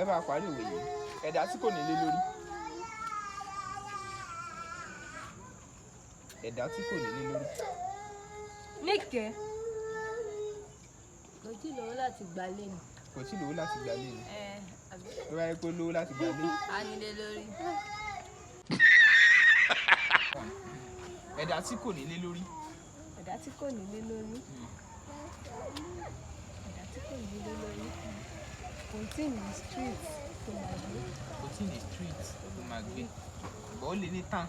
Ẹ bá parí òwe yìí. Ẹ̀dá tí kò nílé lórí. Ẹ̀dá tí kò nílé lórí. Níkẹ́. Kò tí ì lówó láti gbalé ni. Kò tí ì lówó láti gbalé ni. Tó bá yẹ kó lówó láti gbalé. A nílé lórí. Ẹ̀dá tí kò nílé lórí. Ẹ̀dá tí kò nílé lórí. Ẹ̀dá tí kò nílé lórí. Kò tí ì ní street tó máa gbé. Kò tí ì ní street tó máa gbé. Ṣùgbọ́n ó lè ní tán.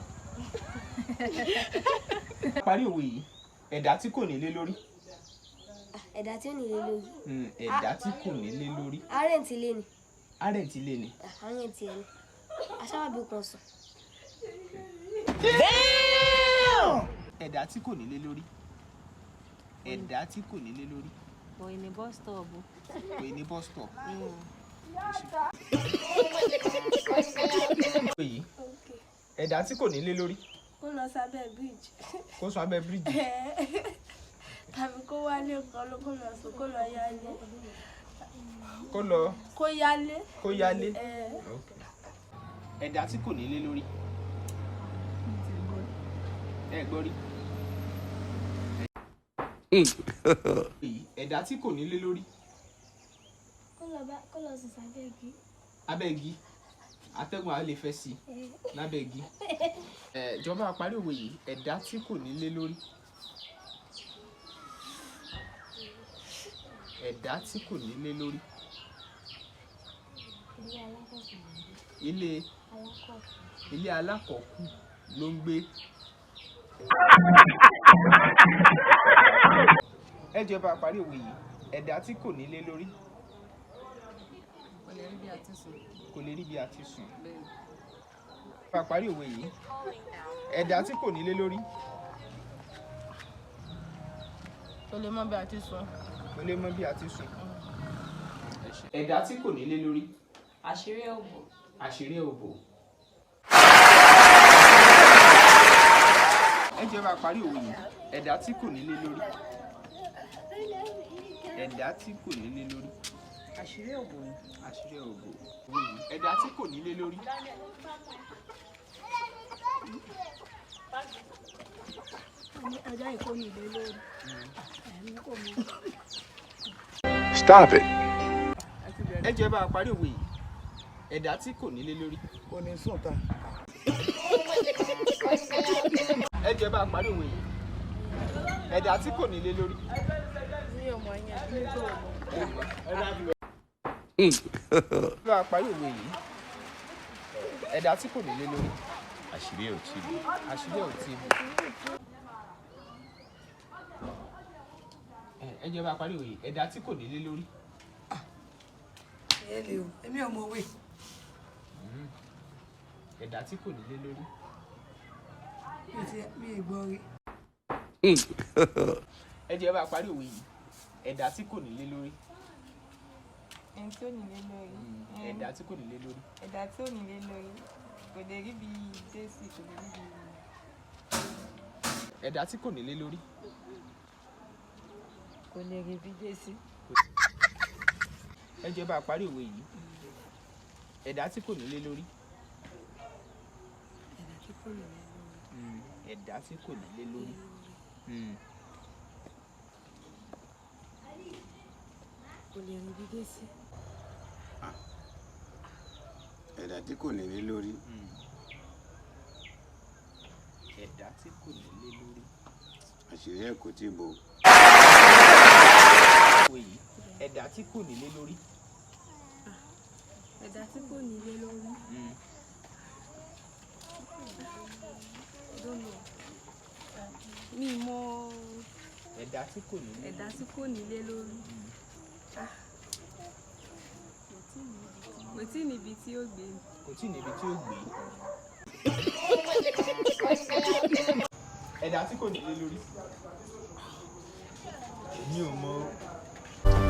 Parí òwe yìí. Ẹ̀dá tí kò nílé lórí. Ẹ̀dá tí ò nílé lórí. Ẹ̀dá tí kò nílé lórí. Arẹ́ǹtì ilé ni. Arẹ́ǹtì ilé ni. Arẹ́ǹtì ẹ̀ ni. Aṣáwábí kan sùn. Ẹ̀dá tí kò nílé lórí. Ẹ̀dá tí kò nílé lórí. Kò ní bus stop. Kò ní bus stop. Òwe yìí. Ẹ̀dá tí kò nílé lórí. Kó lọ sábẹ́ bridge. Kó sùn abẹ́ bíríìjì. Tàbí kó wálé kan ló kó lọ sùn kó lọ yálé. Kó lọ Kó yálé. kó yálé. Ẹ̀dá tí kò nílé lórí. Ẹ gbọ́ rí. Ẹ̀dá tí kò nílé lórí. Kó lọ sùn sábẹ́ igi. Abẹ́ igi. Atẹ́gùn á lè fẹ́ sí i lábẹ́ igi. Ìjọba parí òwe yìí. Ẹ̀dá tí kò nílé lórí. Ẹ̀dá tí kò nílé lórí. Ilé alákọ̀ọ́kù. Ilé ilé alákọ̀ọ́kù ló ń gbé. Ẹ jẹ́ bá parí òwe yìí. Ẹ̀dá tí kò nílé lórí. Kò lè rí bí a ti sùn. Kò lè rí bí a ti sùn. Bá parí òwe yìí. Ẹ̀dá tí kò nílé lórí. Kò lè mọ bí a ti sùn. Kò lè mọ bí a ti sùn. Ẹ̀dá tí kò nílé lórí. Àṣírí ò bò. Àṣírí ò bò. Ẹ jẹ́ bá parí òwe yìí. Ẹ̀dá tí kò nílé lórí. Ẹ̀dá tí kò nílé lórí. Àṣírí ò bò ni. Àṣírí ò bò. Ẹ̀dá tí kò nílé lórí. Ọjọ́ ìkó nílé lórí. Ẹ̀mí kò mú. Stop it. Ẹ jẹ́ bá parí òwe yìí. Ẹ̀dá tí kò nílé lórí. Kò ní sùn ta. Ẹ jẹ́ bá parí òwe yìí. Ẹ̀dá tí kò nílé lórí. Mi ò mọ̀ yẹn. Mi ò mọ̀. Bá a parí òwe yìí. Ẹ̀dá tí kò nílé lórí. Àṣírí ò tí bò. Àṣírí ò tí bò. Ẹ jẹ́ bá parí òwe yìí. Ẹ̀dá tí kò nílé lórí. Ẹ lè o, èmi ò mọ̀ wé. Ẹ̀dá tí kò nílé lórí. Mi ì gbọ́ rí. Ẹ jẹ́ bá parí òwe yìí. Ẹ̀dá tí kò nílé lórí. Ẹni tí ò nílé lórí. Ẹ̀dá tí kò nílé lórí. Ẹ̀dá tí ò nílé lórí kò lè rí bí dé sí, kò lè rí bí. Ẹ̀dá tí kò nílé lórí. Kò lè rí bí dé sí. Ẹ jẹ́ bá parí òwe yìí. Ẹ̀dá tí kò nílé lórí. Ẹ̀dá tí kò nílé lórí. Ẹ̀dá tí kò nílé lórí. Kò lè rí bí dé sí. Ẹ̀dá tí kò nílé lórí. Ẹ̀dá tí kò nílé lórí. Àṣírí ẹ̀ kò tí bò. Òwe yìí. Ẹ̀dá tí kò nílé lórí. Ẹ̀dá tí kò nílé lórí. Don't know. Mi mọ̀. Ẹ̀dá tí kò nílé. Ẹ̀dá tí kò nílé lórí. Kò tí ì níbi tí ó gbé. Kò tí ì níbi tí ó gbé. Ẹ̀dá tí kò nílé lórí. Èmi ò mọ̀ o.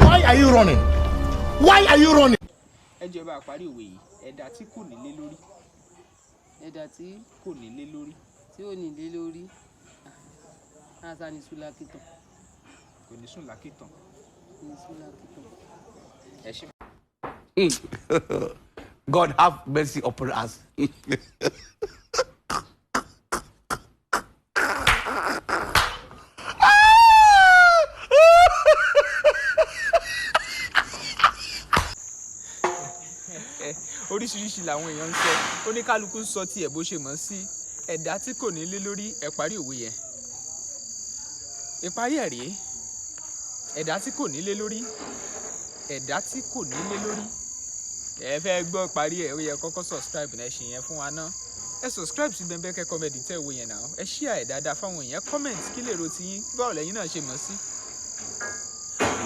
Why are you running? Why are you running? Ẹ jẹ́ bá parí òwe yìí. Ẹ̀dá tí kò nílé lórí. Ẹ̀dá tí Kò nílé lórí. tí ò nílé lórí. Àṣà ni Sùlàkìtàn. Kò ní sùn lákìtàn. Ní Sùlàkìtàn. Ẹ ṣé. God have mercy upon us. Oríṣiríṣi làwọn èèyàn ń sọ, oníkálukú ń sọ tiẹ̀ bó ṣe mọ̀ sí. Ẹ̀dá tí kò nílé lórí, ẹ parí òwe yẹn. Ìparí ẹ̀ rèé: ẹ̀dá tí kò nílé lórí, ẹ̀dá tí kò nílé lórí. Ẹ fẹ́ gbọ́ parí ẹ̀, ó yẹ kọ́kọ́ subscribe náà. Ẹ ṣe yẹn fún wa ná. Ẹ subscribe sí Bembeke Comedy tẹ́ ẹ wo yẹn náà. Ẹ share ẹ̀ dáadáa fáwọn èèyàn. Comment kí lè ro tiyín, báwo lẹ́yìn náà ṣe mọ̀ sí.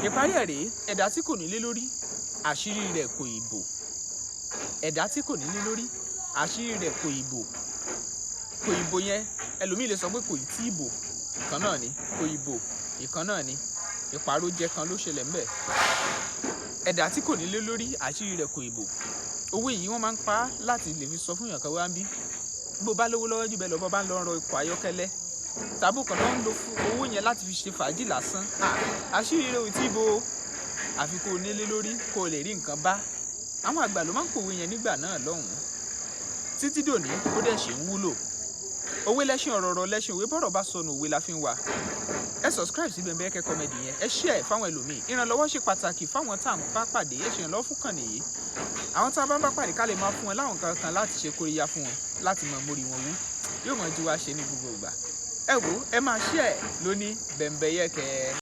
Ìparí ẹ̀ rèé: ẹ̀dá tí kò nílé lórí, àṣírí rẹ̀ kò ì bò. Ẹ̀dá tí kò nílé lórí, àṣírí rẹ̀ kò ì bò. Kò ì bò yẹn, ẹlòmíì lè sọ pé kò ì tí ì bò, ìkan náà ni. Kò ì bò, ìkan náà ni. Ìpàrọ̀ jẹ kan ló ṣẹlẹ̀ ńbẹ̀. Ẹ̀dá tí kò nílé lórí, àṣírí rẹ̀ kò ì bò. Owó yìí, wọ́n máa ń pa á láti lè fi sọ fún èèyàn kan wá ń bí bó bá lówó lọ́wọ́ jù bẹ́ẹ̀ lọ, bó bá ń lọ rọ ikọ̀ ayọ́kẹ́lẹ́ tàbí kan ló ń lo fún owó yẹn láti fi ṣe fàájì lásán, àṣírí rẹ̀ ò tí ì bò ó. Àfi kó o nílé lórí kó o lè rí nǹkan bá. Àwọn àgbà ló máa ń pòwe yẹn nígbà náà lọ́hùn-ún. Títí dòní, ó dẹ̀ ṣe ń wúlò. Òwe lẹ́ṣin ọ̀rọ̀, ọ̀rọ̀ lẹ́ṣin òwe. Bọ́rọ̀ bá sọnù, òwe la fi ń wà. Ẹ subscribe sí Bembeke Comedy yẹn. Ẹ share fáwọn ẹlòmíì. Ìrànlọ́wọ́ ṣe pàtàkì fáwọn tá à ń bá pàdé. Ẹ ṣe ìrànlọ́wọ́ fún kàn nìyí. Àwọn tá a bá ń bá pàdé, ká lè máa fún wọn láwọn nǹkan kan láti ṣe kóríyá fún wọn, láti mọ mórí wọn wú. Yóò mọ ju wa ṣe ní gbogbo ìgbà. Ẹ wo, ẹ máa share lóní Bembeyeke.